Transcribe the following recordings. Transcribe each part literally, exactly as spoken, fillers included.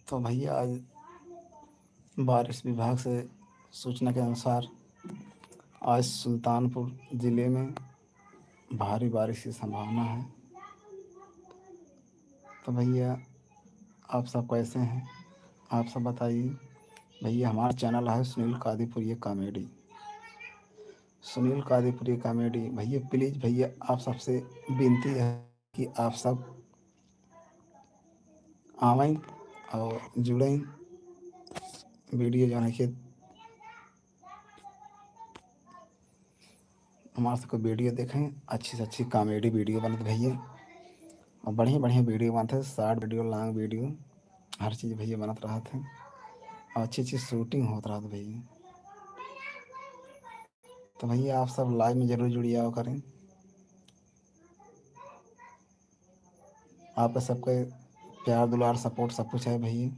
तो भैया, आज बारिश विभाग से सूचना के अनुसार आज सुल्तानपुर जिले में भारी बारिश की संभावना है। तो भैया, आप सब कैसे हैं, आप सब बताइए। भैया, हमारा चैनल है सुनील कादीपुरिया कॉमेडी, सुनील कादीपुरिया कॉमेडी। भैया, प्लीज भैया, आप सबसे विनती है कि आप सब आवें और जुड़ें। वीडियो जौन है कि हमारे सबके वीडियो देखें, अच्छी से अच्छी कॉमेडी वीडियो बनत भैया, और बढ़िया बढ़िया वीडियो बनत है, शॉर्ट वीडियो, लॉन्ग वीडियो, हर चीज़ भैया बनत रहत है, और अच्छी अच्छी शूटिंग होत रहत भैया। तो भैया, आप सब लाइव में जरूर जुड़िया करें। आपका सबके प्यार, दुलार, सपोर्ट सब कुछ है भैया।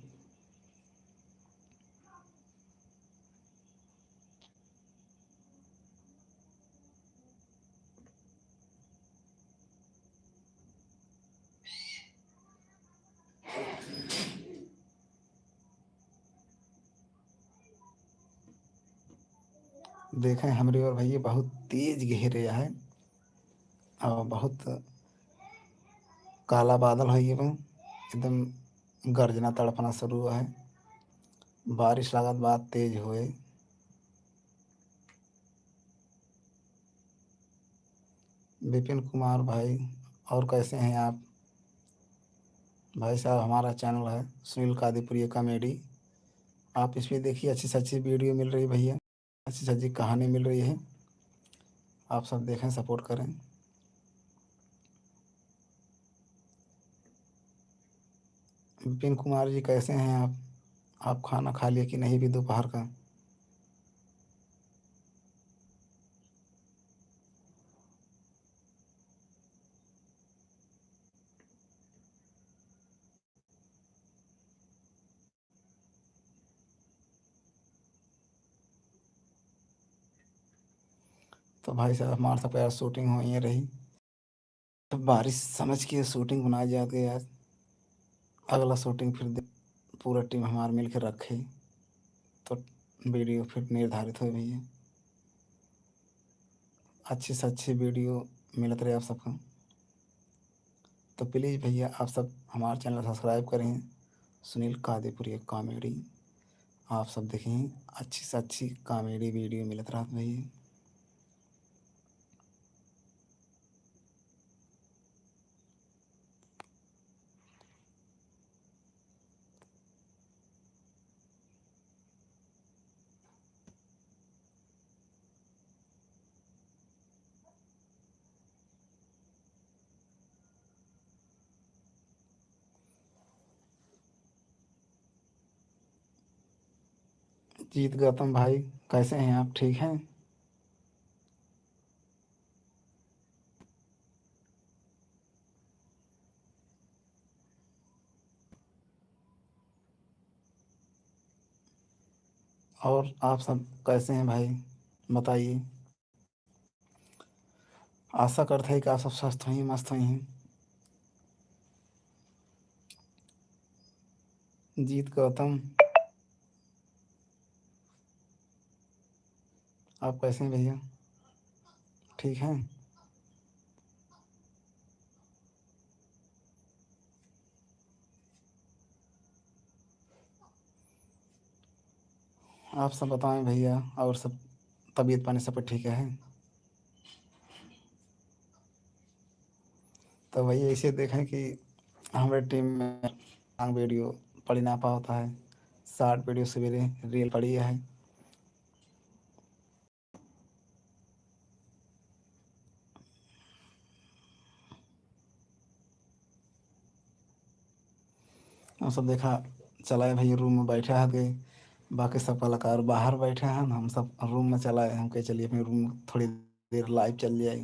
देखें, हमरी ओर भैया बहुत तेज घेरे है और बहुत काला बादल होइ गए बा, एकदम गर्जना तड़पना शुरू है, बारिश लागत बा तेज होए। विपिन कुमार भाई, और कैसे हैं आप? भाई साहब, हमारा चैनल है सुनील कादीपुरिया कॉमेडी, आप इस पे देखिए, अच्छी से अच्छी वीडियो मिल रही है भैया, अच्छी से अच्छी कहानी मिल रही है, आप सब देखें, सपोर्ट करें। विपिन कुमार जी, कैसे हैं आप? आप खाना खा लिए कि नहीं भी दोपहर का? तो भाई साहब, हमारे साथ यार शूटिंग हो ही रही, तो बारिश समझ के शूटिंग बनाए जात गए यार। अगला शूटिंग फिर दे-, पूरा टीम हमार मिल के रखे, तो वीडियो फिर निर्धारित हो भैया। अच्छी से अच्छी वीडियो मिलत रहे आप सबका। तो प्लीज भैया, आप सब हमार चैनल सब्सक्राइब करें, सुनील कादीपुरिया कॉमेडी। आप सब देखें, अच्छी से अच्छी कॉमेडी वीडियो मिलत रहत भैया। जीत गौतम भाई, कैसे हैं आप? ठीक हैं? और आप सब कैसे हैं भाई, बताइए। आशा करत है कि आप सब स्वस्थ होइहीं, मस्त होइहीं। जीत गौतम, आप कैसे हैं भैया? ठीक हैं? आप सब बताएं भैया, और सब तबीयत पानी सब ठीक है? तो भैया, ऐसे देखें कि हमारे टीम में लॉन्ग वीडियो पड़ी ना पावत है, शॉर्ट वीडियो सवेरे रील पड़ी है। हम सब देखा चलाए भैया, रूम में बैठे हैं गए, बाकी सब कलाकार बाहर बैठे हैं, हम सब रूम में चलाए, हम कहे चलिए अपने रूम थोड़ी देर लाइव चल जाए।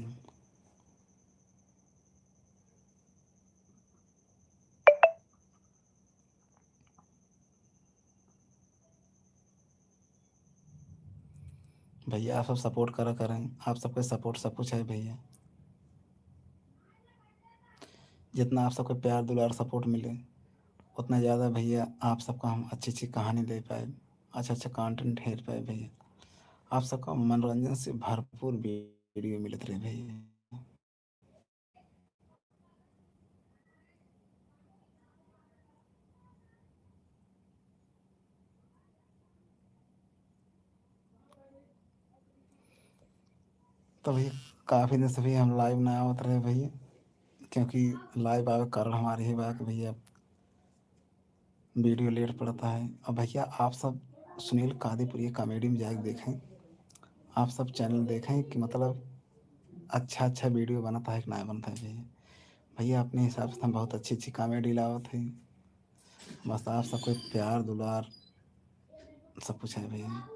भैया, आप सब सपोर्ट करा करें, आप सबके सपोर्ट सब कुछ है भैया। जितना आप सबके प्यार, दुलार, सपोर्ट मिले, उतना ज़्यादा भैया आप सबका हम अच्छी अच्छी कहानी दे पाए, अच्छा अच्छा कंटेंट हेर पाए भैया। आप सबका मनोरंजन से भरपूर वीडियो मिलत रहे भैया। तो भैया, काफ़ी दिन से भैया हम लाइव ना आवत रहे भैया, क्योंकि लाइव आवे के कारण हमारे ही बा कि भैया वीडियो लेट पड़ता है। अब भैया, आप सब सुनील कादीपुरी कॉमेडी में जाके देखें, आप सब चैनल देखें कि मतलब अच्छा अच्छा वीडियो बनता है कि ना बनता है भैया। भैया, अपने हिसाब से हम बहुत अच्छी अच्छी कॉमेडी लावत हैं, बस आप सबको प्यार दुलार सब कुछ है भैया।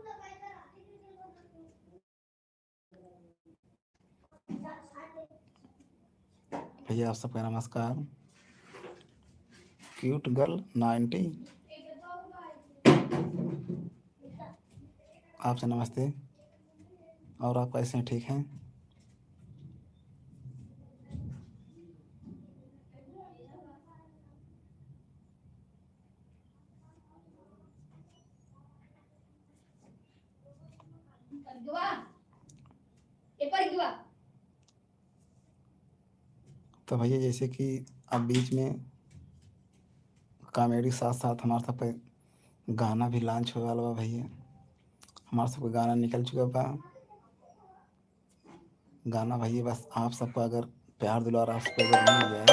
भैया, आप सबका नमस्कार। क्यूट गर्ल नाइंटी, आपसे नमस्ते। और आप कैसे हैं, ठीक हैं? तो भैया, जैसे कि अब बीच में कॉमेडी साथ साथ हमारे सब पे गाना भी लॉन्च होए वाला बा भैया। हमारे सब पे गाना निकल चुका बा। गाना भैया, बस आप सबका अगर प्यार दुलार आप सबको अगर मिल जाए,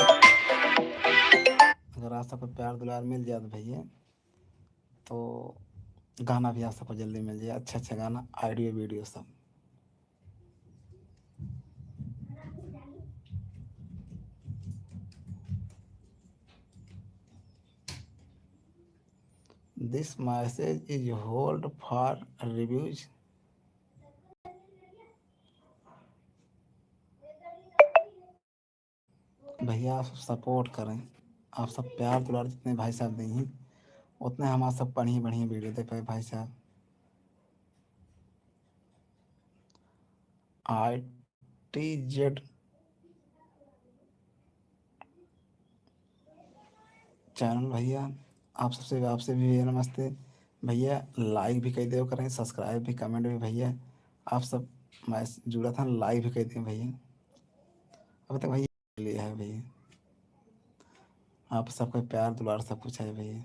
अगर आप सबको प्यार दुलार मिल जाए तो भैया, तो गाना भी आप सबको जल्दी मिल जाए, अच्छा अच्छा गाना, ऑडियो वीडियो सब। This message is hold for reviews। भैया, आप सब सपोर्ट करें, आप सब प्यार दुलार जितने भाई साहब देइहीं, उतने हमार सब बढ़िया बढ़िया वीडियो दे पाए भाई साहब। आई टी जेड चैनल भैया, आप सबसे, आपसे भी भैया नमस्ते। भैया, लाइक भी कइ देव करें, सब्सक्राइब भी, कमेंट भी भैया। आप सब मैं जुड़ा था, लाइक भी कइ देव भैया। अभी तक भैया लिया है भैया, आप सबका प्यार दुलार सब कुछ है भैया।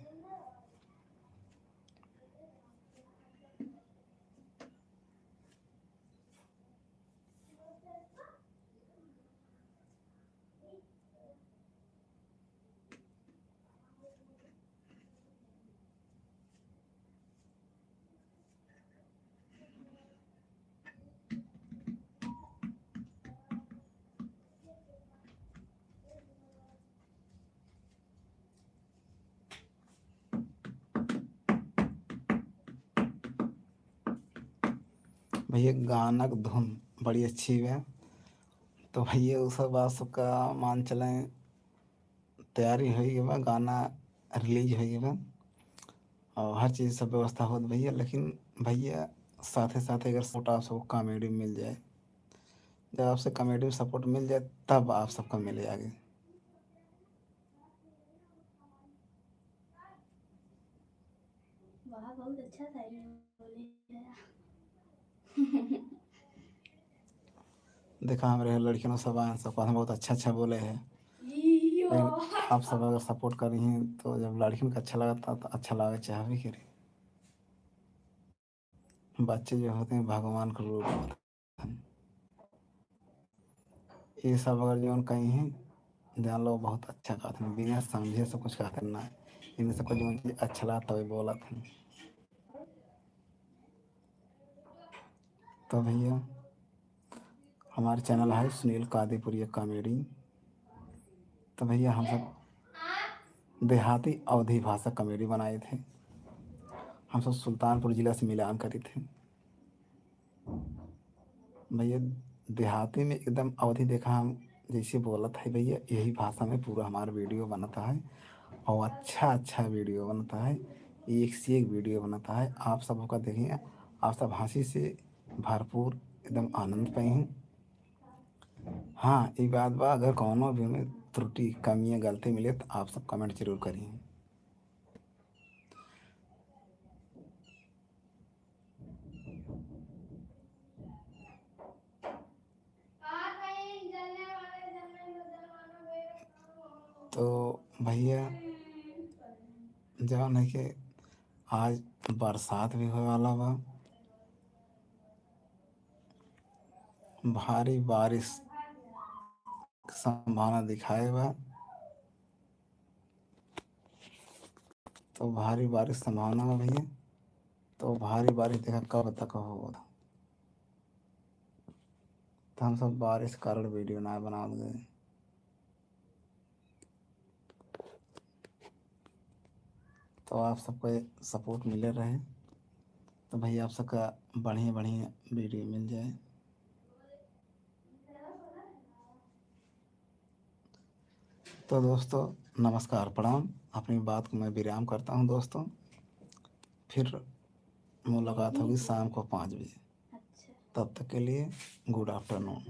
भैया, गाना क धुन बड़ी अच्छी बा। तो भैया, उ सब बात सबका मान चलें, तैयारी होइ गई बा, गाना रिलीज होइ गई बा और हर चीज़ सब व्यवस्था होत भैया। लेकिन भैया, साथे साथे अगर सपोर्ट आप सबको कॉमेडी में मिल जाए, जब आपसे कॉमेडी में सपोर्ट मिल जाए, तब आप सबका मिले आगे। वाह, बहुत अच्छा शायरी बोले हैं। देखा, हमरे लड़कियों सब आए, सब कहते हैं, "बहुत अच्छा अच्छा बोले हैं।" लेकिन आप सब अगर सपोर्ट करी हैं, तो जब लड़कियों का अच्छा लगता, तो अच्छा लगे, चाहबे करी। बच्चे जो होते हैं, भगवान का रूप होते हैं। ये सब अगर जौन कहीं हैं, जान लो, बहुत अच्छा कहते हैं, बिना समझे सब कुछ कहते हैं ना। इन्हें सबको जौन चीज अच्छा लगता, वही बोलत हैं। तो भैया, हमारे चैनल है सुनील कादीपुरिया कॉमेडी। तो भैया, हम सब देहाती अवधी भाषा कॉमेडी बनाए थे। हम सब सुल्तानपुर जिला से मिलान करी थे। भैया, देहाती में एकदम अवधी, देखा, हम जैसे बोलत है भैया, यही भाषा में पूरा हमारा वीडियो बनता है और अच्छा अच्छा वीडियो बनता है, एक से एक वीडियो बनता है। आप सब ओका देखिए, आप सब हंसी से भरपूर एकदम आनंद पाई हैं। हाँ, ई बात बा, अगर कौनो भी में त्रुटि, कमी या गलती मिले, तो आप सब कमेंट जरूर करिए। भइया, जौन है कि आज बरसात भी होए वाला बा, भारी बारिश के संभावना दिखाए बा। तो भारी बारिश संभावना बा भइया, तो भारी बारिश देखा कब तक हो। तो हम सब बारिश के कारण वीडियो ना बनावत गए। तो आप सबको सपोर्ट मिले रहे, तो भइया आप सबका बढ़िया बढ़िया वीडियो मिल जाए। तो दोस्तों, नमस्कार, प्रणाम। अपनी बात को मैं विराम करता हूँ दोस्तों, फिर मुलाकात होगी शाम को पाँच बजे। अच्छा। तब तक के लिए गुड आफ्टरनून।